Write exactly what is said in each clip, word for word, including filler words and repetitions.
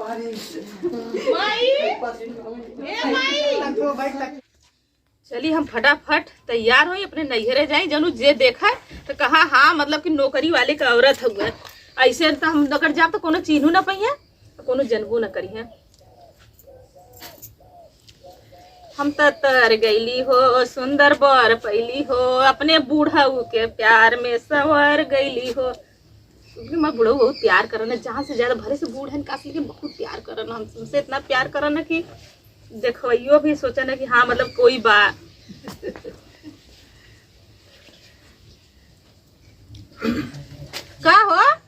माई, ए माई। चली हम फटाफट तैयार होई, अपने नैहरे जाई, जनू जे देखा तो कहा हाँ, मतलब कि नौकरी वाले का औरत हुआ। ऐसे तो हम अगर जाब तो कोनो चीन्हू ना पइहे, कोनो जनबू ना करिहे। हम त तर गईली हो, सुंदर बर पैली हो, अपने बूढ़ऊ के प्यार में संवर गईली हो। क्योंकि हमार बूढ़ऊ बहुत प्यार करन, जहाँ से ज्यादा भरे से बूढ़ हन, काश लेकिन बहुत प्यार करन, हम, हमसे इतना प्यार करन कि देखवैयो भी सोचन कि हाँ, मतलब कोई बा। का हो?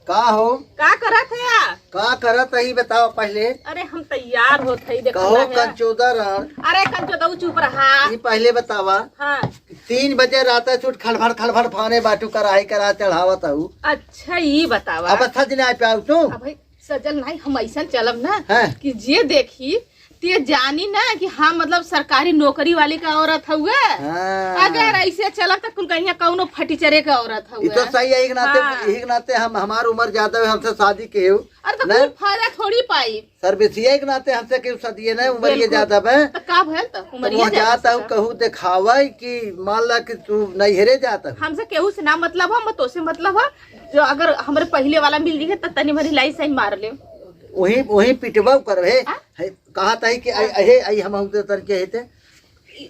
का हो? का करत है या? का करत है, ई बताओ पहले। अरे हम तैयार होत है, देखो कहो ना है। कंचोदा राण। अरे कंचोदा, ऊ चुप रहा। ई पहले बतावा। हाँ। तीन बजे रात है, चुट खलभड़ खलभड़ फाने बाटू, कराही करा चढ़ावत हऊ। अच्छा, ई बतावा। अब सज ना पाऊ तू? अब भाई सजल नहीं, हम ऐसा चलब ना हाँ। कि जे देखी ते जानी ना कि हाँ, मतलब सरकारी नौकरी वाली का औरत हउए। हाँ। अगर ऐसे चलब त कुल कहिया कौनो फटीचरे का औरत हउए। ई तो सही है, एक नाते, हाँ। एक नाते हम, हमार उम्र ज्यादा है, हमसे शादी के हो। अरे तो ना? कोई फायदा थोड़ी पाई। सर्विसिया के नाते हमसे केहू सदिए ना, उम्र ये बिल्कुल। ज्यादा बा। तो का भयल तो? तो उमरिया वहाँ ज्यादा जाता हूँ, से का? कहू देखावा कि मान ला कि तू नैहरे जाता हूँ। हमसे केहू से ना मतलब हो, हम तो से मतलब हो। जो अगर हमरे पहले वाला मिल गई है, तो तनी मनी लाई साइन मार ले। वही, वही पिटवा कर हे। आ? है, कहा था कि आई, हाँ। अहे, आई हम हम तो तन के हेते।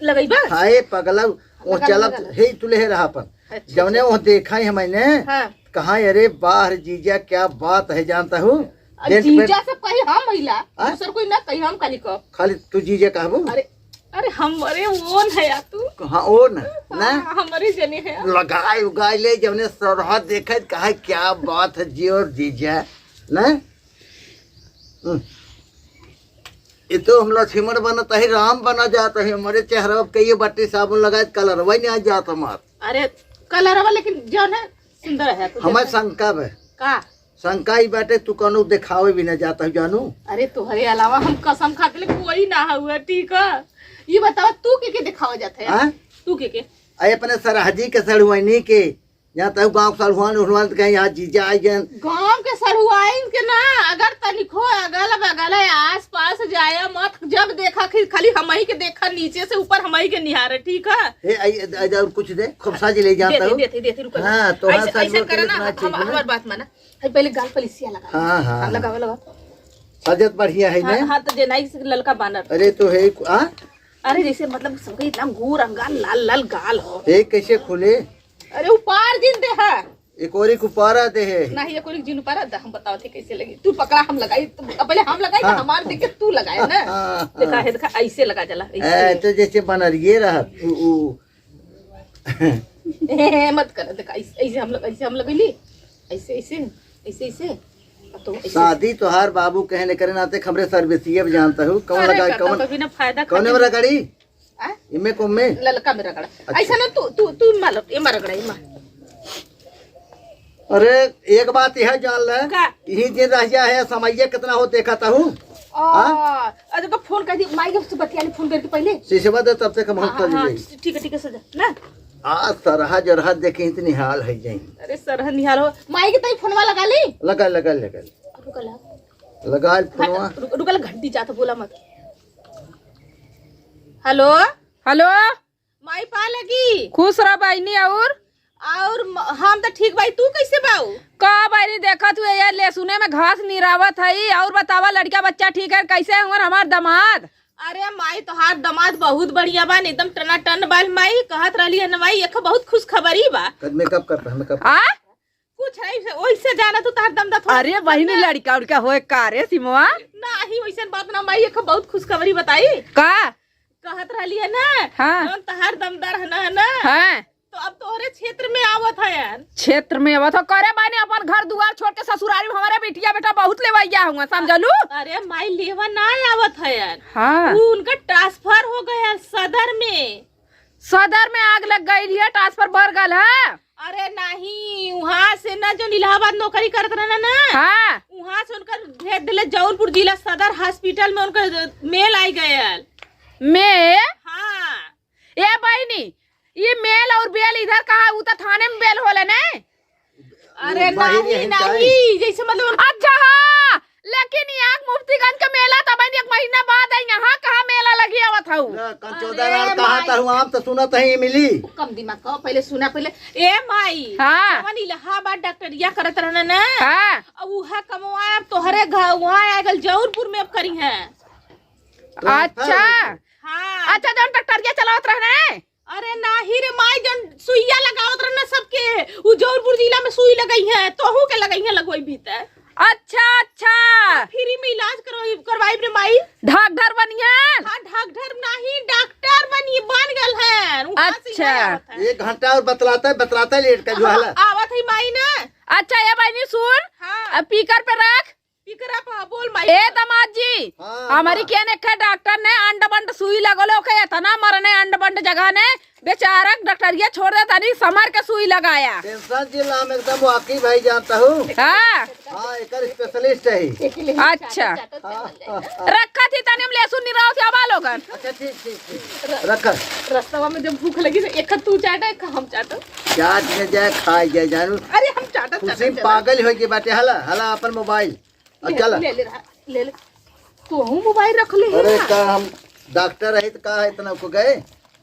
लगइबा? हाय पगला, वो लगा, चलत लगा, लगा। हे, तू ले रहा अपन। अच्छा, जौने अच्छा। वो देखा ही हमने, हाँ। कहा, "अरे वाह रे जीजा, क्या बात है, जानता हूँ।" अब जेंट्स जीजा में सब कही हम महिला, हाँ? दूसर कोई ना कही हम खाली कह। खाली तू जीजा कहबू? अरे, अरे हम, अरे ओन है यार तू। हाँ, ओन, ना? हाँ, हमरे जने है। लगाई उगाई ले, जौने सरहद देखे, कहा, "क्या बात है जी और जीजा," ना? हम्म। ये तो हम लक्ष्मण बनत है, राम बना जात है, हमारे चेहरा पे कहिए बट्टी साबुन लगाए, कलरवा नहीं आ जात हमार। अरे, कलरवा लेकिन जौन है, सुंदर है, तू हमार देखा। शंका बे। का? शंका ई बाटे, तू कौनो देखावे भी ना जात है, जानू। अरे, तोहरे अलावा हम कसम खाते ले कोई ना हुआ, ठीक है? ये बतावा, तू के के देखावा जात है? हाँ? तू के के? अरे, अपने सरहजी के सड़ुआइनी के, यहाँ तक गाँव के सड़ुआन उड़ुआन के यहाँ जीजा आई गन। गाँव के सड़ुआइन के ना, अगर तनिको अगल बगल है, आस पास जाया मत, जब देखा कि खाली हमही के देखा, नीचे से ऊपर हमही के निहारे, ठीक है? हे, आई, आई, आई, और कुछ दे, खूब साजी ले जाता देती, हूँ। देती, देती, रुको। हाँ, तो हाँ, ऐसे, साज ऐसे बोल के करा ना, इतना हम, ठीक है ना? हमार बात माना। अरे पहले गाल पलिसिया लगा। हाँ, हाँ, हाँ। लगा, लगा। सजत बढ़िया है हाँ, ने? हाँ, तो जे नाइस ललका बानर। अरे तो है, आ? अरे जैसे मतलब सबके इतना गोर अंगाल, लाल लाल गाल हो। ए, कैसे खुले? अरे उपार जिन दे है। एक और एक उपारा दे है। नहीं, एक और एक जिन उपारा दे, हम बताओ थे कैसे लगी। तू पकड़ा, हम लगाई, तू, अब पहले हम लगाई, हाँ। तो हमार देख के तू लगाए ना। हाँ, हाँ। देखा है, देखा, ऐसे लगा जला, ऐसे। ए, तो जैसे बनरिए रहा, उ, उ। ए, मत कर, देखा, ऐसे, ऐसे हम लोग, ऐसे हम लगैली, ऐसे, ऐसे, ऐसे, ऐसे। अब तो ऐसे। शादी तोहार बाबू कहे न करे नाते हमरे सर्विसिया भी जानता हूँ। कौन अरे लगा, काका, कौन, कभी ना फायदा कौन खातिर। वाला गाड़ी? आ? इमे को में? ललका में रगड़ा। अच्छा। ऐसा ना तू, तू, तू मार, ये मार रगड़ा, ये मार। अरे, एक बात यह जान ले, का? यही दिन रह गया है, समैया कितना हो देखा ता हूँ। आ, हाँ? अरे तो फोन कर दी, माई के से बतिया ले फोन करके पहले। शीशवा दे, तब तक हम हाँ, हफ्ता हाँ, हाँ, ले। ठीक है, ठीक है, सजा, ना। आ, सरहा जरहा देखे इतनी हाल है जाई। अरे सरहा निहाल हो, माई के तई फोनवा लगा ली। लगा, लगा, लगा। रुका ला। लगा फोनवा। रुक, रुका ला, घंटी जात बोला मत। हेलो। हेलो। माई पा लगी। खुश रह बहिनी। और? और म-, हम त ठीक बाई, तू कैसे बाऊ? का बहिनी, देखत हुए ये लेसुने में घास निरावत हई। और बतावा, लड़का बच्चा ठीक है, कैसे हुआ हमार दामाद? अरे माई, तोहार दामाद बहुत बढ़िया बा, एकदम टनाटन बाल माई। कहत रहली है न माई, एक बहुत खुशखबरी बा। कद मेकअप करता है, मेकअप। आ? कुछ है, वैसे, वैसे जाना तू, तोहार दमदा थोड़ा अरे बहिनी, ना। लड़का उड़का होए का रे सिमवा? नाही, वैसन बात ना माई, एक बहुत खुशखबरी बताई। का? कहत रहली है ना, हाँ। जौन तोहार दमदार है ना, है ना? हाँ। तो अब तोहरे क्षेत्र में आवत है यार। क्षेत्र में आवत हो? करे बहिनी, अपन घर दुआर छोड़ के ससुरारी में हमारे बिटिया बेटा बहुत लेवैया हुआ, समझलू? अरे माई, लेवा ना आवत है यार। हाँ। उ उनका ट्रांसफर हो गया सदर में। सदर में आग लग गई है, ट्रांसफर बढ़ गल है। अरे नहीं, वहाँ से ना, जो इलाहाबाद नौकरी करत रहना ना, हाँ। वहाँ से उनका भेज दिले जौनपुर जिला सदर हॉस्पिटल में, उनका मेल आई गयल। मेल? हाँ। ए बहिनी, ये मेल और बेल इधर कहाँ? उ तो थाने में बेल होले ने। अरे बाहर नहीं, यहीं का है। नहीं, जैसे मतलब उन- अच्छा हाँ, लेकिन कंचोदा अरे लाल कहा माई। तहु आम तो सुनत है मिली। कम दिमाग का, पहले सुना पहले। ए माई, हाँ। जवन इलाहाबाद डॉक्टरिया करत रहना ना, हाँ। अब उहा कमवा अब तोहरे घर, वहाँ आ गल जौनपुर में अब करी है। अच्छा। हाँ। अच्छा, जौन डॉक्टरिया चलावत रहना है? अरे नाही रे माई, जौन सुइया लगावत रहना सबके, उ जौनपुर जिला में सुई लगई है, तोहू के लगई है, लगवई भी त। अच्छा, अच्छा। फ्री में इलाज करवाई, करवाई रे माई। ढाकढर बनिहन? हाँ, ढाकढर नाही, डॉक्टर बनी, बन गल है। उ कहाँ से अच्छा। इलाज आवत है? एक घंटा और बतलाता है, बतलाता है, लेट का जो हाँ, हला। आवत है माई ना। अच्छा, ये बहनी सुन, हाँ। अब पीकर पे रख। पीकर पे, हाँ, बोल माई। ए दमाद जी, हाँ, हमारी हाँ। के ने खे डॉक्टर ने अंड बंड सुई लगोले, ओके इतना मरने अंड बंड जगह ने, बेचारा डॉक्टरिया छोड़ दे, तनी समर के सुई लगाया। टेंशन जिला हम एकदम वाकई भाई जानता हूँ। हाँ। हाँ, एकर स्पेशलिस्ट है। अच्छा। हाँ, हाँ, हाँ। रखा थी तनी हम लेसुन निराव से आवा लोगन। अच्छा, ठीक, ठीक, ठीक। रखा। रस्तवा में जब भूख लगी तो एक तू चाटा, एक हम चाटो। चाट में जाए, खाए जाए, जानू। अरे हम चाटो, खुशी चाटो, में चाटो। पागल हो गई बाटे। हला, हला अपन मोबाइल। अब ले, चला। ले, ले रहा, ले, ले। तोहू मोबाइल रख ले है अरे ना? का हम डॉक्टर रही तो का है इतना को गए?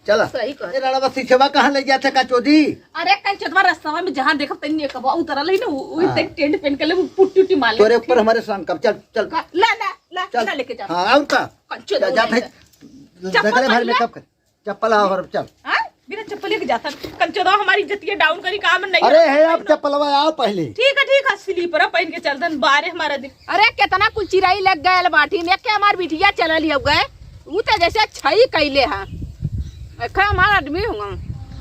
चला। सही कह। ए रड़वा सिखवा कहाँ ले जाते का चोदी? अरे कंचोदवा रस्तवा में जहाँ देखब तनी एक बा उतरल है ना, उ-, उही हाँ। तनी टेंट पहन के ले, उ पुट्टी उट्टी मार ले। तोरे ऊपर हमारे संग कब चल, चल। का-, ला, ला, ला, चल। ला लेके जा। हाँ, और का? कंचोदवा जा, जा, ले जा। चप्पल घर में पहन ले। कब कर? चप्पल आओ और चल। हाँ? बिना चप्पल के जाता। कंचोदवा हमारी इज्जतिया डाउन करी काम नहीं अरे है। है, आप चप्पलवा आओ पहले। ठीक है, ठीक है, स्लीपर पहन के चल दन बारे हमारा दिन। अरे कितना कुल चिरई लग गयल बाटी, देख के हमार बिटिया चलल ही गए। उ तो जैसे छई कैले है। एखे हमार आदमी हुआ।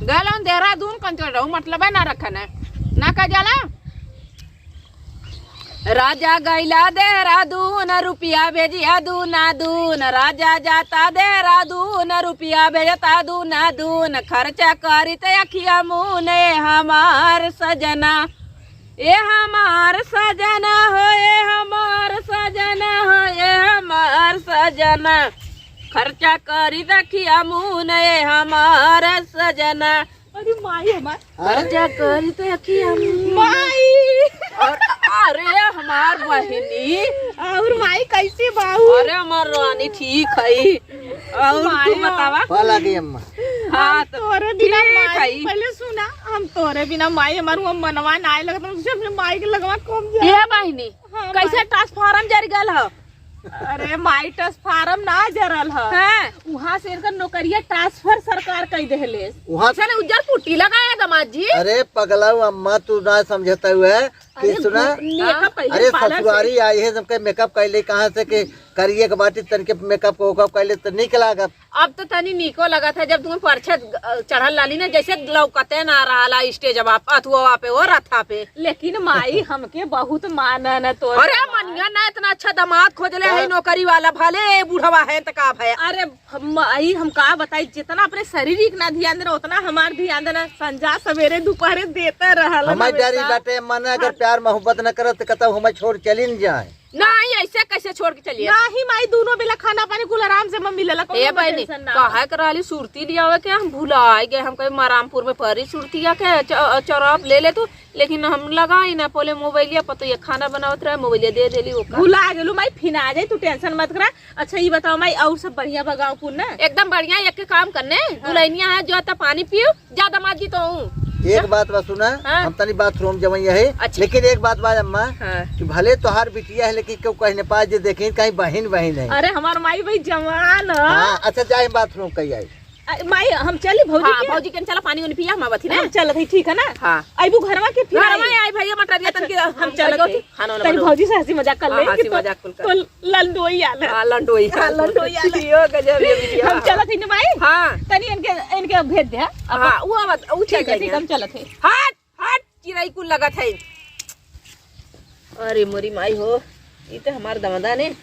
गलन देहरादून कंचोदवा मतलब है ना रखना। ना का जाला? राजा गइला देहरादून, रुपिया भेजिया दूना दून। राजा जाता देहरादून, रुपिया भेजता दूना दून। खर्चा करित अखिया मून, ए हमार सजना, ए हमार सजना हो, ए हमार सजना हो, ए हमार सजना। खर्चा करित अखिया मून, ए हमार सजना। अरे माई हमार। हाँ? जा करी तो अखिया में। माई। और, अरे हमार बहिनी। और माई कैसे बाऊ? अरे हमार रानी ठीक है। और माई तू बतावा? पा लगी अम्मा। हाँ, हम तो तोरे बिना ठीक माई, है। पहले सुना, हम तोरे बिना माई हमार हुआ मनवा ना आए लगत, हम अपने माई के लगवा कम जा। ए बहिनी, हाँ, कैसे माई। ट्रांसफार्मर जर गल ह? अरे माई, ट्रांसफार्मर ना जरल ह। हाँ। वहाँ से इनका नौकरिया ट्रांसफर सरकार कई देहले। वहाँ चले उज्जर पुट्टी लगाया दमाद जी। अरे पगला अम्मा, तू ना समझता हुआ है कि अरे सुना। भू-, मेकअप कइले अरे पार्लर से। ससुरारी आई है, सबके मेकअप कइले कहाँ से के करिए के बाटी, तन के मेकअप को वेकअप कइले तो निक लागत। अब तो तनी नीको लगत है, जब तुम्हें परछे, अ, चढ़ल लाली ना, जैसे लौकते ना रहला स्टेजवा पे, अथुआ पे, वो रथा पे। लेकिन माई हमके बहुत मानन तोर अरे जमाई। मनिया ना इतना अच्छा दामाद खोजले है हाँ। नौकरी वाला, भले बुढ़वा है त का भय। अरे हम, माई हम का बताई, जितना अपने शरीर के ना ध्यान देना, उतना हमार ध्यान देना। संझा सवेरे दोपहरे देते रहल हमार हमेशा। डरी बाटे, मन अगर हाँ। प्यार मोहब्बत न करत त कतौ हमें छोड़ चली न जाए। नहीं, ऐसे कैसे छोड़ के चलिए? नहीं माई, दोनों बेला खाना पानी कुल आराम से मम्मी लेला, ए कोनो बहिनी, tension ना। कहे के रहली सुरती लियावे के, हम भुलाए गए। हम कहे मरामपुर में परी सुरतिया के च-, चरप ले ले तू, लेकिन हम लगाई ना, पहले मोबाइलिया पर तो ये खाना बनावत रहे, मोबाइलिया दे देली ओका। भुला गेलू माई, फिर आ जाई, तू tension मत करा। अच्छा ये बताओ माई, और सब बढ़िया बा गाँव पुर ना? एकदम बढ़िया। एक काम करने, हाँ। दुल्हनिया है जो आता पानी पियो, ज्यादा मत जी तो हूँ। एक बात बा सुना, हाँ। हम तनी बाथरूम जवई है, अच्छा। लेकिन एक बात बा अम्मा, हाँ। कि भले तोहार बिटिया है, लेकिन केहू कहीं न पाए जे देखी कहीं बहिन बहिन है। अरे हमार माई भाई जवान है। हाँ, अच्छा जाए बाथरूम कही आई। अ, माई हम चली भौजी हाँ, के? भौजी के चला पानी उनी पिया हम आवत ही ना। हम चलत ही, ठीक है ना? हाँ। अइबू घरवा के फिर घरवा आई? आई भैया मटर ये अच्छा, तन के हम चलत ही। खाना वाना तनी बनाओ। भौजी से हंसी मजाक कर हाँ, ले कि हंसी तो, मजाक कुल कर। तो लंडोई आल है। हाँ, लंडोई हाँ, आल। लंडोई आल है। यो गजब ये बिटिया। हम चलत ही ना माई। हाँ। तनी इनके, इनके भेज दे, हाँ? अब हाँ, वो आवत, वो ठीक है, चल ठीक है, जाइए। हम चलत ही। हट, हट, चिरई कुल लगत है। अरे मोरी माई हो, ई तो हमार दमदा ने।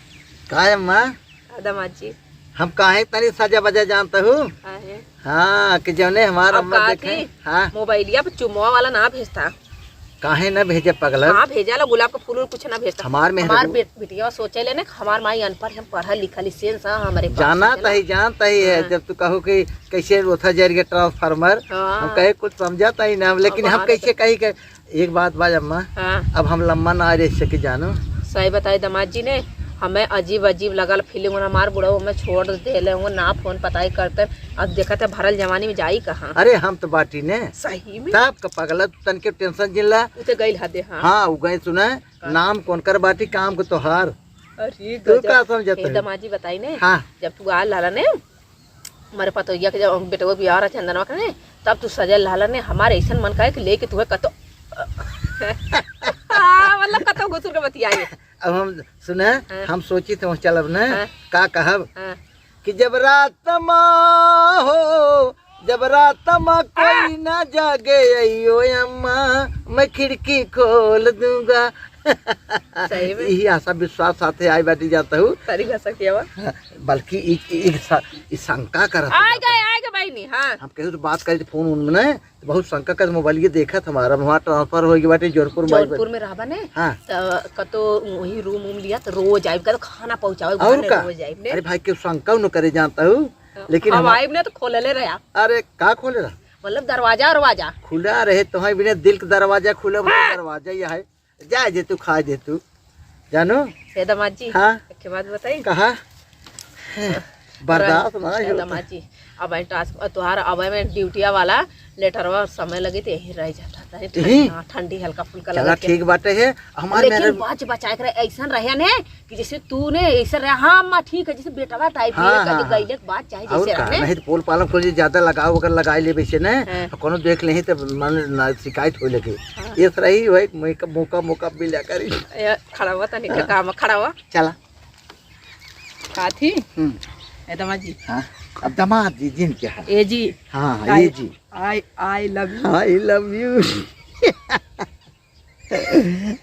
का है अम्मा? आ, दमाद जी। हम काहे तनी सजा बजा जानता हूँ? काहे? हाँ, कि जौने हमार अब अम्मा का देखे। थी? हाँ। मोबाइलिया पे चुमवा वाला ना भेजता। काहे ना भेजे पगला? हाँ, भेजा ला, गुलाब का फूल उल कुछ ना भेजता। हमार मेहर हमार बे-, बिटिया सोचे ले ना, हमार माई अनपढ़, हम पढ़ा लिखा ली, सेंस हाँ, हमारे पास जाना है ना। तही, जानता ही है, हाँ। जब तू कहो कि कैसे ओथा जर के ट्रांसफार्मर, हाँ। हम कहे कुछ समझा तही ना, लेकिन अब हम हमारे कैसे तो कही के एक बात बा अम्मा, हाँ। अब हम लम्बा ना रह सके जानो। सही बताए दामाद जी ने, हमें अजीब अजीब लगल फीलिंग, हमार बुढ़ऊ हमें छोड़ देले, वो ना फोन पताई करते। अब देखत है भरल जवानी में जाई कहाँ। अरे हम तो बाटी ने। सही में? तब का पगला, तू तनके टेंशन जिन ला। उ तो गइल हदे, हाँ। हाँ, उ गए सुना, हाँ। नाम कौन कर बाटी, काम को तोहार। अरे तू गजब। का समझत हे है? दमाजी बताई ने, हाँ। जब तू आल लाला ने, हमारे पतोहिया के जब बेटवा बियाह रहा चंदनवा के ने, तब तू सजल लाला ने, हमारे ऐसन मन का है कि लेके तू है कतो हाँ, मतलब कतो घुसुर के बतियाई। अब हम सुने, हाँ। हम सोची थे चलब ने, हाँ। का कहब हाँ। कि जब रात मा हो, जब रात मा कोई हाँ। ना जागे, अयो अम्मा, मैं खिड़की खोल दूंगा। सही में। यही आशा विश्वास साथे आई बैठी जाता हूँ। सारी भाषा किया हुआ। हाँ, बल्कि ई, ई, ई स-, ई शंका करत आ है। गए, आ गए बहिनी, हाँ। हम केहू से बात करी तो फोन उन में नहीं, तो बहुत शंका कर मोबाइल ये देखत हमारा वहाँ ट्रांसफर हो गई बाटे जोधपुर में। जोधपुर में रहबा ने? हाँ। तो कतो वही रूम वूम लिया तो रोज आइब, कतो खाना पहुँचावे और घर में का? रोज आइब ने। अरे भाई, केहू शंका न करे जानता हूँ, लेकिन हम हम आइब ने तो खोलले रहा। अरे का खोले रहा? मतलब दरवाजा, दरवाजा। खुला रहे तो है बिना दिल का दरवाजा खुला, मतलब हाँ। दरवाजा यह है। जाए दे तू, खाए दे तू, जानो। हे दामाद जी, हाँ? एक बात बताई? कहा? बर्दाश्त ना हे होता। दामाद जी, अब आई टास्क, तोहार अब आई में ड्यूटिया वाला लेटरवा समय लगे तो यहीं रह जाता है। यहीं? ठंडा, ठंडी हल्का फुल्का चला लगत है। ठीक बाटे है, हमार लेकिन मेहर बच बचाए के रहे, ऐसन रहे ने कि जैसे तू ने ऐसे रहे, हाँ अम्मा ठीक है, जैसे बेटवा टाइप हाँ, के हाँ, हाँ। गइले के बाद चाहे और जैसे का, रहे। नहीं तो पोल पालम खोल ज्यादा लगाओ, अगर लगाई ले वैसे ने, हाँ। कोनो देख लेही तो मन ना शिकायत हो लगे। हाँ। ये सही भाई, मौका, मौका, मौका मिला करी। ए, खड़ा हुआ तनी के काम, खड़ा हुआ। चला। का थी? हम्म। ए, दामाद जी। हाँ, अब दामाद जी, जिन क्या है? ए जी। हाँ, हाँ, I, ए जी। I, I love you। I love you।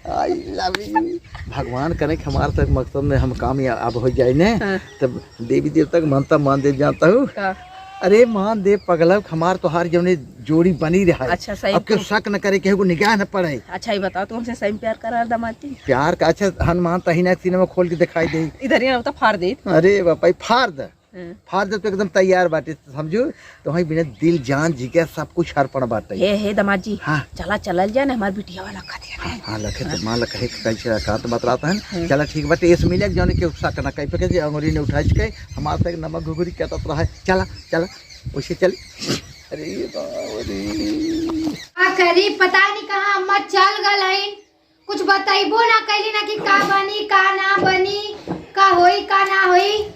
I love you। भगवान करे कि हमारे तक मकसद में हम कामयाब हो जाए ने, हाँ। तब देवी देवता के मानता मान देव जानता हूँ। का? अरे मान देव पगला, हमार तोहार जौने जोड़ी बनी रहा है। अच्छा, सही अब केहू तो। शक न करे, केहू को निगाह न पड़े। अच्छा, ये बताओ, तू हमसे सही में प्यार करा दामाद जी? प्यार का? अच्छा, हनुमान तहिना के सिनेमा खोल के दिखाई दे। इधर ही ना, तो फाड़ दे। अरे बापा, फाड़ दे। हम्म। फाड़ दे तो एकदम तैयार बाटे, समझू? तो वहीं बिना दिल, जान, जिगर सब कुछ अर्पण बाटे। हे, हे, दामाद जी, हाँ। चला, चलल जाए ना, हमार बिटिया वाला खातिर। हाँ, हाँ, लखे तो हाँ। माँ लखे के कैसे का तो बतलाता है। हम्म। चला, ठीक बाटे, एस मिले जौने के उत्साह करना, कहीं पे के अंगुरी ने उठाई के, हमार से नमक घुघुरी कहता तो रहा है। चला, चला, वैसे चल। अरे बाप रे। का करी, पता नहीं कहाँ अम्मा चल गल हईन, कुछ बतैबो ना कैली ना कि का बनी, का ना बनी, का होई, का ना होई।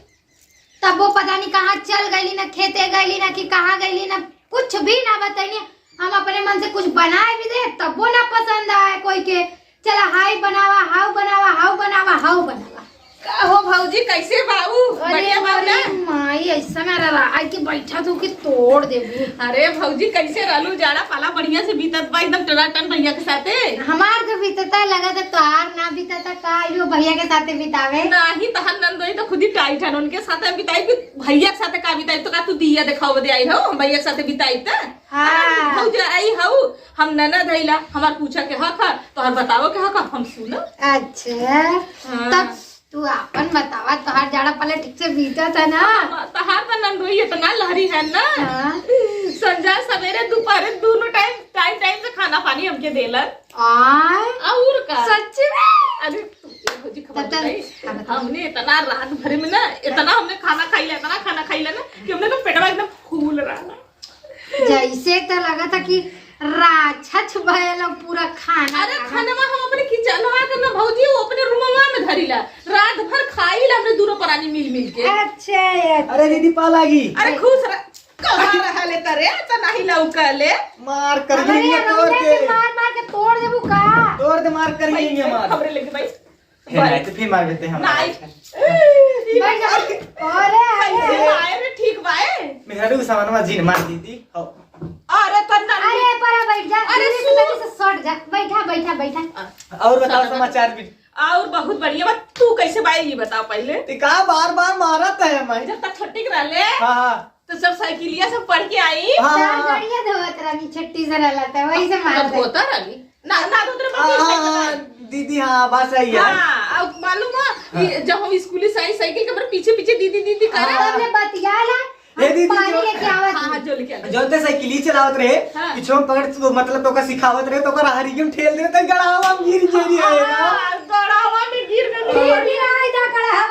तब वो पता नहीं कहाँ चल गईली ना, खेते गईली ना कि कहाँ गईली ना, कुछ भी ना बतैनी। हम अपने मन से कुछ बनाए भी दे, तब वो ना पसंद आए कोई के। चला, हाई बनावा, हाउ बनावा, हाउ बनावा, हाउ बनावा। का हो भौजी, कैसे बाऊ? अरे, बढ़िया बाऊ ना? अरे माई, ऐसा ना रहा, आई के बैठा तू कि तोड़ देबू। अरे भौजी, कैसे रहलू? जाड़ा पाला बढ़िया से बीतत बा, एकदम टनाटन भैया के साथे। हमार तो बीतता लगा, तो तोहार ना बीतता का? यो भैया के साथे बितावे। नाही, तहार नंदोई तो खुद ही टाइट है, उनके साथे बिताई, फिर भैया के साथे का बिताई? तो का तू दिया देखावे दे आई हो, हम भैया के साथे बिताई त? हाँ। अरे भौजी आई हऊ, हम ननद हईला, हमार पूछा के हक है, तोहर बतावे के हक है, हम सुनो। अच्छा, हाँ। तब तू आपन बतावा, तोहार जाड़ा पाला ठीक से बीतत है ना? हाँ, तोहार तो नंदोई इतना लहरी है ना। हाँ। संझा सवेरे दोपहरे दोनों टाइम, टाइम टाइम से खाना पानी हमके देलन। आय। और का? सच में? अरे, तू, ए भौजी, खबर तब, तब, बताई? हाँ, बता। हमने इतना रात भर में ना, इतना हमने खाना खाई ला, इतना खाना खाई ला ना, कि हमने तो पेटवा एकदम फूल रहा। जैसे तो लगा था कि राक्षस भयल पूरा खाना अरे, खाना। खानवा हम अपने किचनवा के ना भौजी, वो अपने रूमवा में धरीला। रात भर खाई ला हमने दूनो परानी मिल मिल के। अच्छा, अच्छा। अरे दीदी, पा लागी। अरे, खुश रह। कहाँ रहा ले तरे? तो नहीं लौका ले। मार कर अरे, दूंगी अरे, तोड़ अरे, के। मार मार के तोड़ देबू का? तोड़ दे, मार कर भाई, ये मार। खबरें लेके भाई। हे, नहीं तो फिर मार देते हैं हमारे। नहीं। भाई, अरे, अरे। कैसे आए रे, ठीक बाए? मेहरू सामानवा जीन मार दीदी। हो। अरे, तो ना अरे, परा बैठ जा। अरे, धीरे से सुन। तनी से सट जा। बैठा, बैठा, बैठा। और बताओ समाचार भी। और बहुत बढ़िया बा। तू कैसे बाए, ये बताओ पहले। ते का बार बार मारत है मैं? जब तक छोटी के रहले। हाँ, हाँ। तो सब साइकिलिया सब पढ़ के आई। हाँ, चार हाँ। गाड़ियाँ धोवत रहनी, छुट्टी से रहला त वही से मार अब दे। धोता रहनी। ना, ना धोत रहे, हाँ, हाँ, दीदी, हाँ, बात सही है। हाँ, अब मालूम है, हाँ। ये जब हम स्कूल से आई, साइकिल के ऊपर पीछे, पीछे दीदी, दीदी करे। हाँ। हमने बतिया ला, ए, हम दीदी, पानी जो लेके आवत हाँ, हाँ, हई। जो लेके आवत। जो ते साइकिल ही चलावत रहे, हाँ। पीछे में पकड़, मतलब, तोका सिखावत रहे, तोका हरी के ठेल दे, तो गड़ावा में गिर गई रहे ना। हाँ, गड़ावा में गिर गई। गिर गई रहे, इधर गड़ा।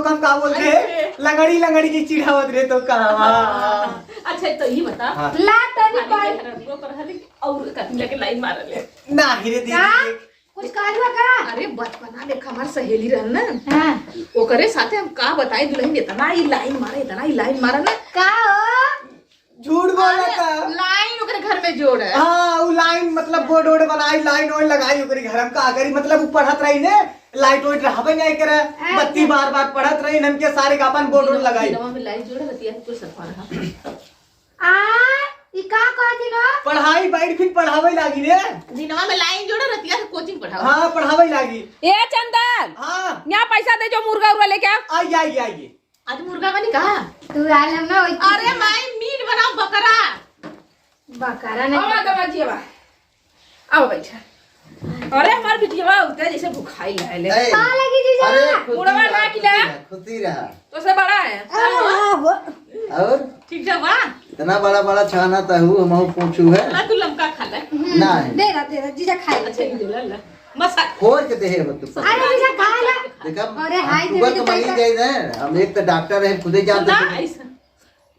तो हम का बोलते हैं? अरे। लंगड़ी लंगड़ी की चिढ़ावत रहे तो का? हाँ। अच्छा, तो ये बता। हाँ। ला तनी खाली पाई। मेहररुआ पर हली और कथी लगे लाइन मारल है? नाही रे दीदी। का? कुछ कहलुआ का? अरे, बचपना में हमार सहेली रहन ना। हाँ। ओकरे साथे हम का बताई, दुल्हन इतना ही लाइन मारे, इतना ही लाइन मारे ना। का हो? झूठ बोला अरे, था। लाइन ओकरे घर में जोड़ है। हाँ, उ लाइन मतलब बोर्ड वोर्ड बनाई, लाइन वाइन लगाई ओकरे घर में। का करी, मतलब उ पढ़त रही ने, लाइट वाइट रहबे नहीं करे, हाँ। बत्ती बार बार पढ़त रही, हमके सारे का अपन बोर्ड वोर्ड लगाई। दिनवा में लाइन जोड़, रतिया के कुल सफा रहा। आ, ई का कहती लो? पढ़ाई बैठ फिर पढ़ावे लागी रे। दिनवा में लाइन जोड़, रतिया के कोचिंग पढ़ाओ। हाँ, पढ़ावे लागी। ए चंदन, हाँ। यहाँ पैसा दे जो मुर्गा उर्गा लेके आ। आइए, आइए, आइए। आज मुर्गा बनी का? तू आलम ना होई। अरे माई, मीट बनाओ, बकरा। बकरा नहीं। अब आ, दबा जिया बा। आओ बैठा। अरे हमार बिटिया उठा जैसे भुखाई लाए ले। ए, का लगी जीजा? अरे खुशी मुड़वा रहा, ना खुशी किला। रहा, खुशी रहा। तो से बड़ा है। अरे हाँ हो। और ठीक जा बा? इतना बड़ा बड़ा छाना तहू हमहू पूछू है। ला तू लमका खा ले। हम्म, नहीं। दे रहा, दे रहा, जीजा खाए। अच्छा, ये दे ला, ला। मसा खोल के देहे हो तू। अरे जीजा खा ले। देखा, अरे हम हाय, शुगर देखे तो तो मरीज पैसा। जाई रहे, हम एक तो डॉक्टर है, खुदे जानते सुना, हैं। ऐसा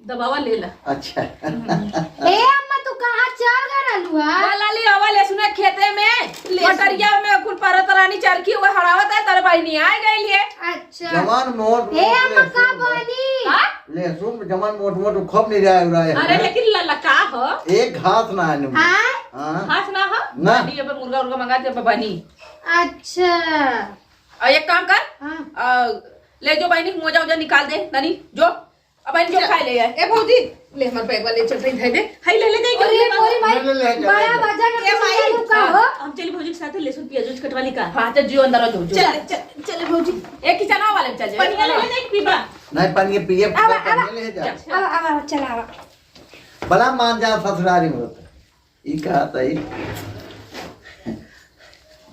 दबावा ले ला। अच्छा। ए अम्मा, तू कहाँ चल गए रहलू हा? ला, ला, ले आवा, ले सुना खेते में, ले सुन। मटरिया में कुल परत रानी चरखी हुआ हरावत है, तारे बहिनी आ गई लिए। अच्छा। जवान मोट ए मोट अम्मा, ले का सुन। बनी? हाँ? ले सुन, जवान मोट मोट खूब नहीं रहा है। अरे लेकिन ललका हो। एक घास ना आने में। हाँ? हाँ। घास ना हो? ना। अभी अब मुर्गा उर्गा मंगा दे, अब बनी। अच्छा। और एक काम कर, हाँ। आ, ले जो बहिनी, मोजा उजा निकाल दे, तनी, जो। अब बहिनी जो चल। खाए ले आए। ए भौजी, ले हमार बैगवा ले चल, तनी धइ दे। हाय, ले, ले, दे, अरे, ले, मोरी माई, ले, ले, ले, बड़ा ले। बाजार में ए कुछ माई, ले लूं का हो? हम चली भौजी के साथ लहसुन प्याज उज कटवा ली का? हाँ, चल जियो अंदर आ, जो, जो। चल, चल, चल भौजी। ए किचनवा वाले में चल जाए। पनिया ले, ले, दे, पीबा। नहीं, पनिया पिए, आवा, पनिया आवा। ले जा। चल। आवा, आवा, चल, आवा। बड़ा मान जा ससुरारी में होता। ई कहा था ई?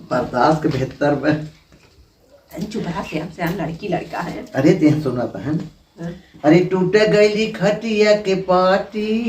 बर्दाश्त के बेहतर बा। तनी चुप रहा, सियान सियान लड़की लड़का है। अरे ते सुना था, है ना? हाँ। अरे टूट गइली खटिया के पाटी।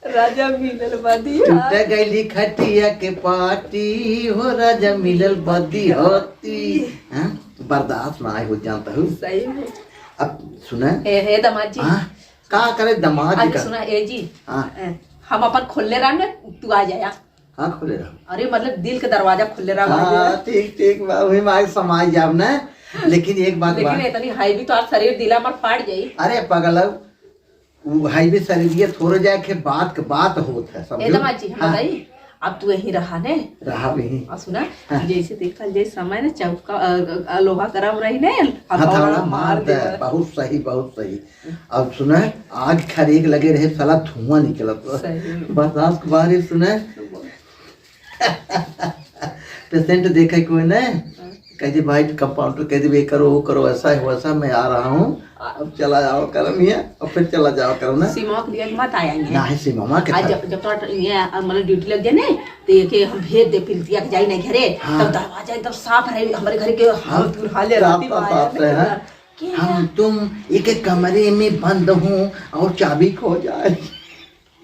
राजा मिलल बदी टूट हाथ। गइली खटिया के पाटी, हो राजा मिलल बदी होती। हाँ? बर्दाश्त ना आए हो जानता हूँ। सही में। अब सुना। ए, हे दामाद जी। हाँ? का करे दामाद जी अरे का? सुना, ए जी, हाँ। ए, हम अपन खोलले रहन, तू आ जाया। का खोले रहा? अरे, मतलब, दिल के दरवाजा खोलले रहा, हाँ, भाई। ठीक, ठीक बा, वही में आके समाई जाब ना। लेकिन एक बात लेकिन बा। इतनी हाई भी तो आज शरीर दिला मत फाट जाई। अरे, पगला, वो हाई भी शरीर ये थोड़े जाए के बात के बात होत है, समझो? ए दामाद जी, हम हाँ। बताई, अब तू यहीं रहा ने। रहा भी। और सुना, हाँ। जैसे देखल जाए समय ने चौका, अ, अ, लोहा करम रही ने, हथौड़ा हथौड़ा मार मार दे। दे। बहुत सही, बहुत सही। अब सुना, आग खरीक लगे रहे, साला धुआं निकलत बा। सही में। बर्दाश्त के बाहर ही सुना। पेशेंट देखे कोई ने, हाँ। कह दे, "भाई, कंपाउंडर कह दे, ये करो, वो करो, ऐसा है, वैसा, मैं आ रहा हूँ, अब चला जाओ करम हिया, और फिर चला जाओ करम ना।" सिमवा के लिए मत आएंगे। ना है सिमवा के आज तरफ। जब, जब तोरा ये, मतलब, ड्यूटी लग जाए ने, तो ये के हम भेज दे, पिलतिया के जाई नहीं घरे, हाँ। तब दरवाजा एकदम साफ रहे, हमारे घर के हम हाँ, दूर हाले साफ, रहती साफ, माया साफ में रहे, हाँ। पूरा। हम तुम एक कमरे में बंद हो और चाबी खो जाए।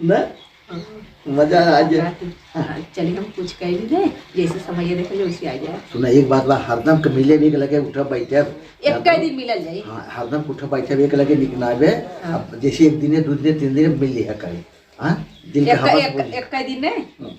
ना? हाँ। मजा आ जाए। हाँ, चलिए हम कुछ कह भी दे, जैसे समय ये देखे वैसे आ जाए। सुना, एक बात बा, हरदम के मिले भी एक लगे उठा बैठे। एक कई दिन मिलल जाई। हाँ, हरदम उठा बैठे भी एक लगे निकनावे। हाँ। अब जैसे एक दिन, दो दिन, तीन दिन मिल लिया कहीं। हाँ? दिल के एक, हवा एक, बोली। एक कई दिन नहीं? हम्म।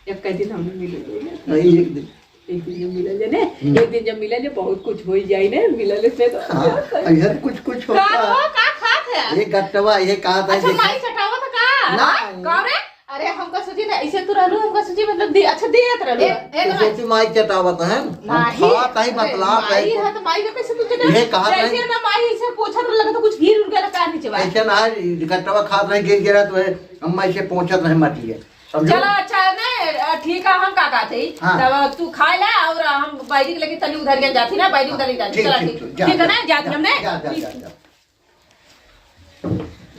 एक कई दिन हम मिले जाए। नहीं, एक दिन। एक दिन जब मिलल जाए ने, हम्म। एक दिन जब मिलल जाए, बहुत कुछ हो ही जाए ने, मिलल से तो। हाँ, इधर कुछ, कुछ का होता। हो, का खात है? ये गट्टवा, ये कहा था, अच्छा, देखा। माई चटावत का? ना। का रे? अरे, हमका सोची ना, ऐसे तू रहलू, हमका सोची, मतलब, दे, अच्छा, देत रहलू। ए, ए, तो तो माई। सोची माई चटावत है। हम नहीं। खात है, अरे, बतलात है। माई है तो माई के कैसे तू चटा-, ये कहा था। जैसे ना माई ऐसे पोछत लगे तो कुछ गिर उड़ गया का नीचे बा। ऐसे ना, गट्टवा खात रहे, गिर गिरा तो है, हम माई से पोछत रहे माटी है। समझो? चला, अच्छा, नहीं, अ, ठीक है, हम का कहते ही? हाँ। तब तू खाए ला और हम बैरी के लेके तनी उधर गए जाती ना, बैरी उधर गए जाती। ठीक, चला, ठीक, ठीक। ठीक। जा, ठीक है ना, जा, जाती हम, नहीं? जा, जा, ठीक। जा, जा।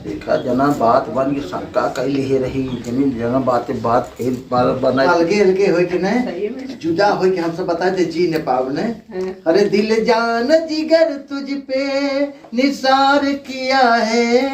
देखा जना, बात बन के शंका कैली है रही, जमीन जगह बातें बात फिर बार बनाई। अलगे अलगे होई कि नहीं? सही में। जुदा होई कि हमसे बताए थे जी ने पाव ने। हाँ। अरे दिल जान जिगर तुझ पे निसार किया है,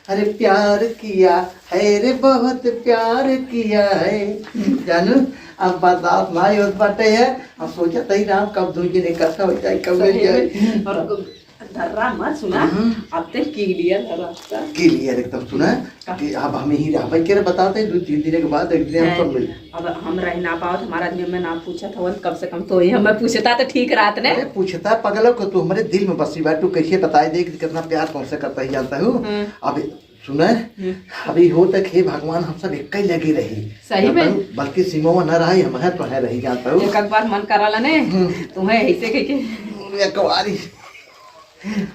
अरे प्यार किया है रे, बहुत प्यार किया है। जानू, अब बर्दाश्त नहीं होत बाटे है। हम सोचत ही राम कब दो जने इकट्ठा हो जाए, कब मिल सही जाए। में। और धर्रा मत सुना। हम्म। अब ते clear है रास्ता। Clear एकदम सुना का? कि अब हम यहीं रहबे के रे, बताते हैं, दो तीन दिन के बाद एक दिन हम हैं, सब मिल। अब हम रह ना पावत, हमारा आदमी हमें ना पूछत हवन, कम से कम तो ये हमें पूछता तो ठीक रहत ने। अरे पूछता पगलो को, तू हमारे दिल में बसी बा, तू कैसे बताए दे कि कितना प्यार तुमसे करता ही जानता हूँ। हम्म। अब सुना, हम्म। अभी हो तक हे भगवान हम सब एक ही लगे रही। सही में? जानता हूँ, बल्कि सीमा ना रहा, हम है तो है रही जानता हूँ। एक आध बार मन कराला ने, हम्म। तुम्हें ऐसे कह के। एक बारी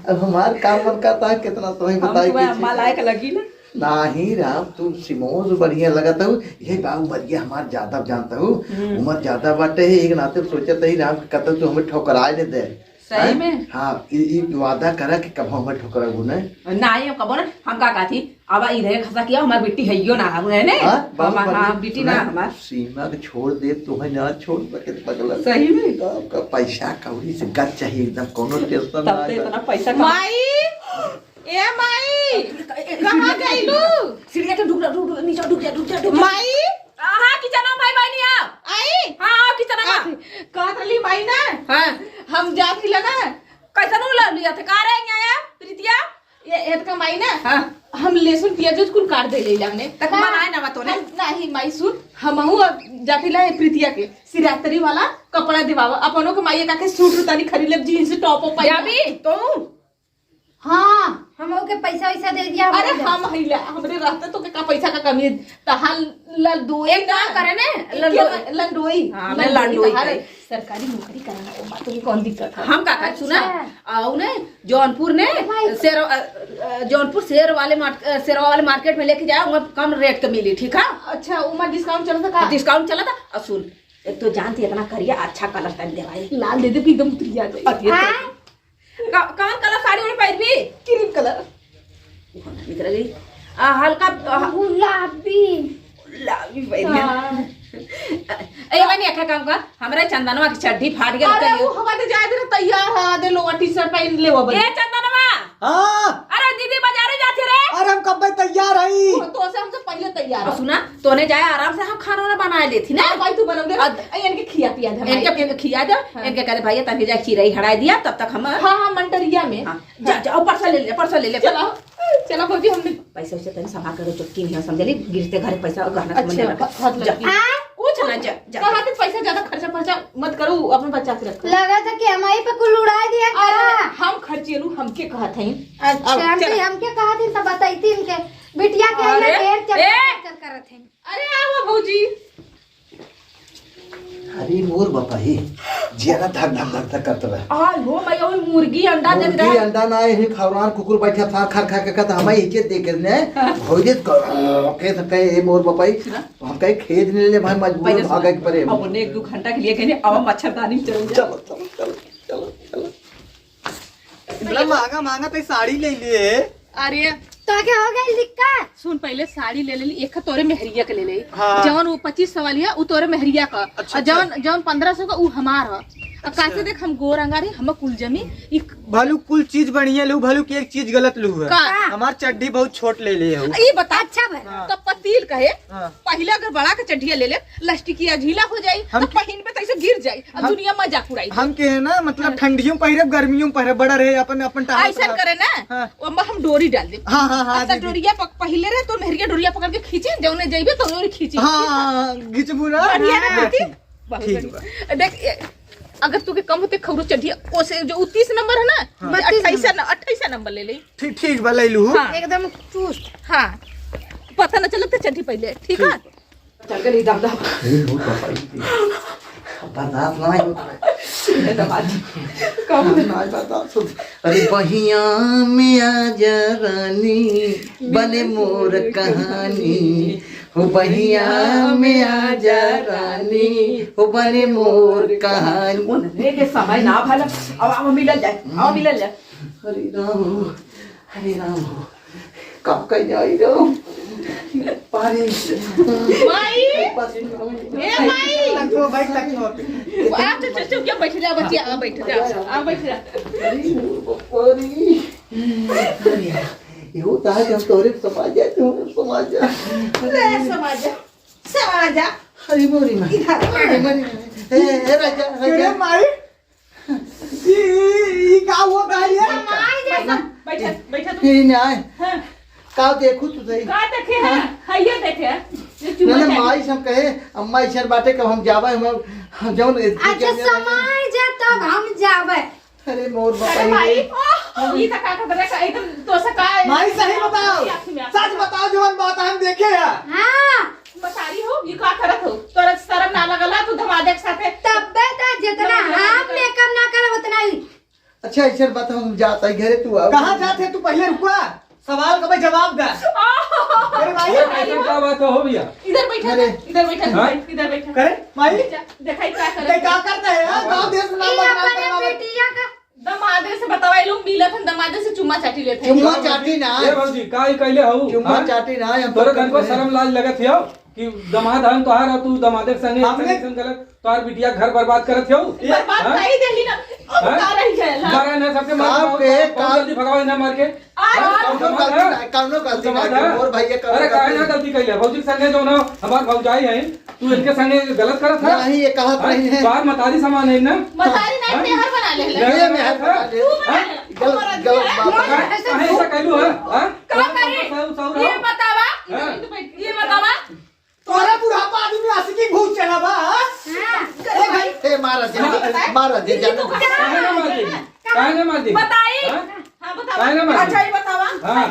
अब हमार काम मन करता है, कितना तुम्हें हम बताई तुम्हें की अम्मा चीज। लायक लगी ना? नाही राम, तू सिमोज बढ़िया लगत हऊ। ये बाबू बढ़िया हमार ज्यादा जानत हऊ, हम्म। उम्र ज्यादा बाटे है, एक नाते सोचत ही राम कि कतौ तू हमें ठोकराए न दे। सही हैं? में? हाँ, ई, ई वादा करा कि कबो हमें ठोकराबू न। नाही, हम कबो ना, हम का कहती, अब ई रहे खसा किया, हमार बिट्टी हइयो ना, हम है ने? हाँ, बाबू हम, बढ़िया। हाँ, बिट्टी ना सुना, हमार। सीमा के छोड़ दे, तुम्हें ना छोड़ सके पगला। सही में? तो आपका पैसा कौड़ी से गच चाहिए एकदम, कोनो tension तब ना तो आए। इतना पैसा कमा- माई, ए माई, ए, ए, कहाँ सीढ़िया गइलू? सीढ़िया के ढुक जा, ढुक, ढुक, नीचे ढुक जा, ढुक जा, ढुक जा। माई, हाँ, kitchen में भाई, भाई नहीं आओ। आई? हाँ, आओ kitchen में। आ, कहत रहली माई ना, हाँ। हम जात हिला ना। कैसन उ लव लिया थे? का रे, यहाँ आया, प्रीतिया? ये, ये तो माई ना, हाँ। हम लहसुन, प्याज, उज कुल काट दे ले हमने। तक हाँ। बनाए ना बा तोने? हम, नहीं माई, सुन, हमहू अब जात हिला है प्रीतिया के सिरातरी वाला कपड़ा दिवावा, अपनो के माई का के suit उतारी खरीद लेब, jeans top, top पहन। जाबी, तू? हाँ, हम ओके पैसा वैसा दे दिया, अरे हम दे। हम हइला, हमरे रहते तो के का पैसा का कमी है? तहार लंडोई एक ना। काम करे ने, के लंडोई। लंडोई। हाँ, मैं लंडोई लंडोई तहार करे। सरकारी नौकरी करना, ओ बात में कौन दिक्कत है? हम का कर, सुना? अच्छा। आओ ने, जौनपुर ने, भाई। शेर-, अ, अ, जौनपुर शेर वाले मार्क-, अ, शेरवा वाले market में लेके जाओ, वहाँ कम rate के मिली, ठीक है? अच्छा, ओमा discount चलता का? Discount चलता। और सुन, एक तो जानती इतना करिया, अच्छा colour तन देवाई। लाल दे दे कि एकदम उतरी आ जाए। अरे, हाँ? का-, कौन colour साड़ी ओढ़ी पहिरबी? Cream colour। वो ना निकल गई। आ, हल्का, आ, गुलाबी। गुलाबी पहिरबी। हाँ। ए, बनी, एक काम कर, हमरा चंदनवा के चड्ढी फाट गया, अरे, तो वो हवा दे जाए दे, तैयार है, दे lower T-shirt पहन ले, वो बनी। ए, चंदनवा! हाँ। अरे, दीदी बाजारे जाती रे। अरे, हम कब तैयार हई? वो तो से हमसे पहले तैयार और है। सुना, तोने जाए आराम से, हम खाना वाना बनाए लेथी ना। हाँ, भाई, तू बनौले ना। अब ए, इनके खिया पिया दे, इनके, भाई। इनके खिया दे, हाँ। इनके कह दे, "भैया, तनी जा चिरई हड़ाई दिया, तब तक हम" हाँ, हाँ, मंटरिया में। हाँ, जा, जा, और परसा ले ले, परसा ले ले। चला, चला भौजी, हमने पैसा वैसा तनी संभाल कर चुटकी नहीं समझली, गिरते घर पैसा और गहना अच्छा, सामान रख। ब-, बहुत जा, लड़की। हाँ? कुछ ना, जा, जा। कहाँ पे पैसा ज्यादा खर्चा, खर्चा मत करो, अपने बच्चा के रखो। लगा था कि हमारी पे कुल उड़ा दिया का? अरे, हम खर्चेलू, हमके कहत हईन। अच्छा, अब हम चला। तो हमके कहत हईन, तब बताई थी इनके। बिटिया के अरे, ना ढेर चक्कर, ए! चक्कर करत हैं। अरे, आवा भौजी। अरे मोर बापा ही, जियरा धक धक धक धक करत बा। आय हो माई, ओए मुर्गी अंडा देत मुर्गी रहे। अंडा ना, यही खौरान कुकुर बैठे फार खर खर के कहत, हमें इज्जत दे के ने, हाँ। भौजी क-, के त कहे, "ए मोर बापा ही, सुना। हम कहे खेद ले ले भाई, मजबूर पहले भागे सुना। के परे।" अब उन्हें एक दो घंटा के लिए कहने, "अब मच्छरदानी में चल जा।" चलो, चलो, चलो, चलो, चलो। बड़ा महंगा महंगा ते साड़ी ले लिए। अरे, तो क्या हो गया लिक्का? सुन, पहले साड़ी ले लेली, एक तोरे मेहरिया के ले ले। हाँ। जवन वो पच्चीस सौ वाली है, वो तोरे मेहरिया का। अच्छा, और जवन, अच्छा। जवन पन्द्रह सौ का, वो हमार है। और अच्छा। कासे देख, हम गोर अंगारी, हम कुल जमी, ई भालू कुल चीज बढ़िया लू, भालू की एक चीज गलत लू है। का? हमार चड्ढी बहुत छोट ले ले हो। ई बता। अच्छा भला। हाँ। तो पतील कहे, हाँ। पहिले अगर बड़ा के चड्ढिया ले ले, लस्टिकिया ढीला हो जाई, हम तो के-, पहिनबे तो ऐसे गिर जाई, अब हम, दुनिया मजाक उड़ाई। हम के है ना, मतलब, हाँ। ठंडियों में पहिरब, गर्मियों में पहिरब, बड़ा रहे अपन, अपन टांग ऐसा पर। करे ना, हाँ। ओमा हम डोरी डाल देब। हाँ, हाँ, हाँ, अब तो दीदी। डोरिया पक-, पहिले रहे तो मेहरिया डोरिया पकड़ के खींचे, जौने जइबे तो ओने खींची। हाँ, हाँ, हाँ, खींचबू ना? बढ़िया ना हाँ, खींची? ठीक। बहुत ठीक बढ़िया। बा। देख, ए, अगर तू के कम होते खौरो चढ़िया, ओसे जो उ तीस नंबर है ना, हाँ। बत्तीस अट्ठाईस नंबर। न-, अट्ठाईस नंबर ले ले। ठीक, ठीक बा, ले लू। हाँ। एकदम चुस्त। हाँ। पता न चलत चड्ढी पहिले, ठीक है? ठीक। चल गई दब दब। अरे, बहुत पापा जी। बर्दाश्त ना होता है। ये तो बात। कम ना बर्दाश्त होता। अरे, बहिया में आजा रानी, बने मोर कहानी। हो बहिया में आजा रानी, हो बने मोर कहानी। उन्हें के समय ना भला, अब, अब मिलल जाए, अब मिलल जाए। हरे राम हो, हरे राम हो, कब कह जाई रो? पानी। माई! ए माई! तक हो, बैठ तक हो। आ, चुप, चुप, चुप, क्या बैठ जा, बच्ची, आ, बैठ जा, आ, बैठ जा। अरे, मोर बप्पा रे। अरे, ये होता है कि हम तोरे समाज जाए, तू समाज जा। ले, समाज जा, समाज जा। अरे, मोरी माँ। इधर। अरे, मोरी माँ। ए, ए, राजा, राजा। अरे, माई। ई, ई, ई का होता है ये? ऐसा, बैठा, बैठा तू। ये नहीं आए। हाँ। का देखू तू सही? का देखे है? हाँ। हाँ, ये देखे है। ये ना, चुम्मा ना, चाटी। माई से हम कहे, "अम्मा, ऐसन बाटे, कब हम जावे, हम, हम जौन अच्छा, समय जा, तब हम जावे।" अरे मोर अरे बताई माई, रे। ओह, ई त का कहत रहे, का एकदम तो से का है? माई, सही बताओ, आँख में आँख सच में। बताओ, जौन बात हम देखे है। हाँ। मतारी हो, ई का करत हो? तोरा शरम ना लगल है, तू दमादे के साथे? तब्बे त जितना हम मेकअप ना करब, उतना ही। अच्छा, ऐसे बताओ, हम जाता ही घरे, तू आओ। कहाँ जात है तू? पहले रुकवा, सवाल का भाई जवाब दे। अरे भाई, अरे, ऐसे का बात हो भैया? इधर बैठा, अरे। इधर बैठा, हाँ? इधर बैठा। करे, माई? जा, देखाई का करत ते है? का करत है यार? गाँव देश में नाम ये बदनाम अपने करवा। बेटिया का दमादे से बतावा, ये लोग मिलत हन, दमादे से चुम्मा चाटी लेत हन। चुम्मा चाटी ना। ए भौजी, का ई कैले हऊ? चुम्मा हाँ? चाटी ना, हम तोरे तो तनको कहे। शरम लाज लगत हियो कि दमाद हन तोहार, और तू दमादे के संगे हमने ऐसन, ऐसन गलत, तोहार बिटिया घर बर्बाद करत हियो। बर्बाद हाँ? कही देली ना, अब हाँ? का रही जाए, हाँ? बारह ना सबके मार का खाओ, के, बहुत का जल्दी भगाओ इन्हें मार के। आ, हाँ? कौनो गलती ना, कौनो गलती ना, दमाद है? मोर भैया कौनो अरे काहे गलती ना ना। गलती कैले? भौजी के संगे जो ना हमार भौजाई है, तू इनके संगे गलत करत है? नहीं, ये कहत हाँ? नहीं है। बार मतारी समान है ना? मतारी नहीं, हाँ? मेहर बना ले, ले। ये मेहर बना ले। तू बना हाँ? ले। गलत, गलत बात है। काहे, काहे ऐसा कैलू है? हाँ? का करी? सौ, सौ ये रहो। बतावा, हाँ? ये बतावा। तोरा बुढ़ापा आदमी आशिकी भूत चढ़ा बा, हाँ? हाँ। ए भाई, ए मारा जी, मारा जी, जाने दो। काहे ना मार दी? काहे ना मार दी? बताई। हाँ? हाँ, बतावा। काहे ना मार दी? अच्छा, ये बतावा। हाँ।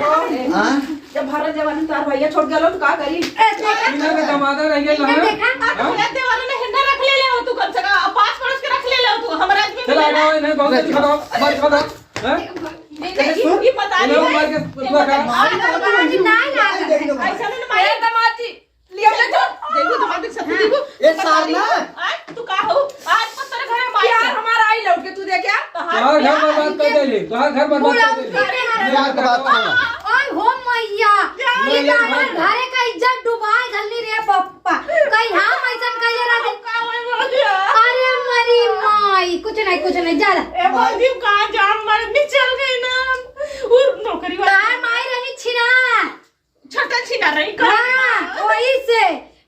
हाँ? जब भारत जवानी तार भैया छोड़ गलो तो का करी? इधर के दमादा रह गए इनका ना? देखा? हाँ? भैया देवारा ने हिन्ना रख ले ले हो तू कम से कम, पास पड़ोस के रख ले ले हो तू, हमारा आदमी चला मिला ना। आओ, इन्हें बहुत अच्छा बताओ, मत बताओ। हाँ? ये, ये, ये बता इन्हें रही मार है। के ये पूरा बता करा। रही है। नहीं, नहीं, नहीं। ऐसा नहीं मारे। ए, दमाद जी, लिया ले तो। देखो, दमाद जी, सब देखो। ए, सार ना। आय, तू का हो? आज मत तेरे घर में आई यार, है। हमारा आई लौट के तू दे क्या? तोहार घर बर्बाद कर देली, तोहार घर बर्बाद कर देली। बुढ़ा के बात सुनो। ओए हो मैया, ये तो हमारे घरे का इज्जत डुबाए धरली रे पप्पा। कहीं हम ऐसन कहिए ना दे। का होई बोल दिया? अरे मरी माई, कुछ नहीं, कुछ नहीं, जा। ए, भौजी, कहाँ जाम, मर भी चल गई ना। और नौकरी वाला। तार माई रहनी छिना। छटल छिना रही, कहाँ हाँ, वही से।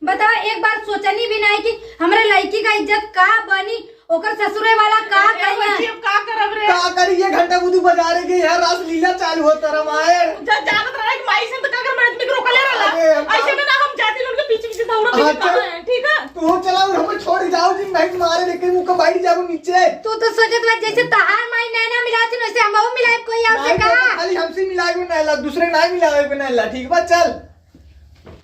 बताओ, एक बार सोचनी भी नहीं कि हमरे लड़की का इज्जत का बनी, ओकर ससुरे वाला का अरे कहिया। बच्ची, अब का करब रे? का करी, ये घंटा बुद्धू बाजारे गई है, रासलीला चालू होता रामायण। जा-, जानत रहा कि माई से तो का कर, मैं आदमी को रोकले रहला। अरे, हम ऐसे में ना हम जाती लोग के पीछे पीछे दौड़त हाँ, पीछे चल। कहाँ है, ठीक है? तू चलाओ, हम छोड़ जाओ जी, नहीं मारे, लेकिन मुँह का बैठ जाओ नीचे। तू तो सोचत बा जैसे तहार माई नैना मिलावत है, वैसे हमहू मिलाए कोई और से नहीं, कहा। खाली हमसे मिलाए को नहीं ला, दूसरे नहीं मिलाए को नहीं ला, ठीक बा, चल।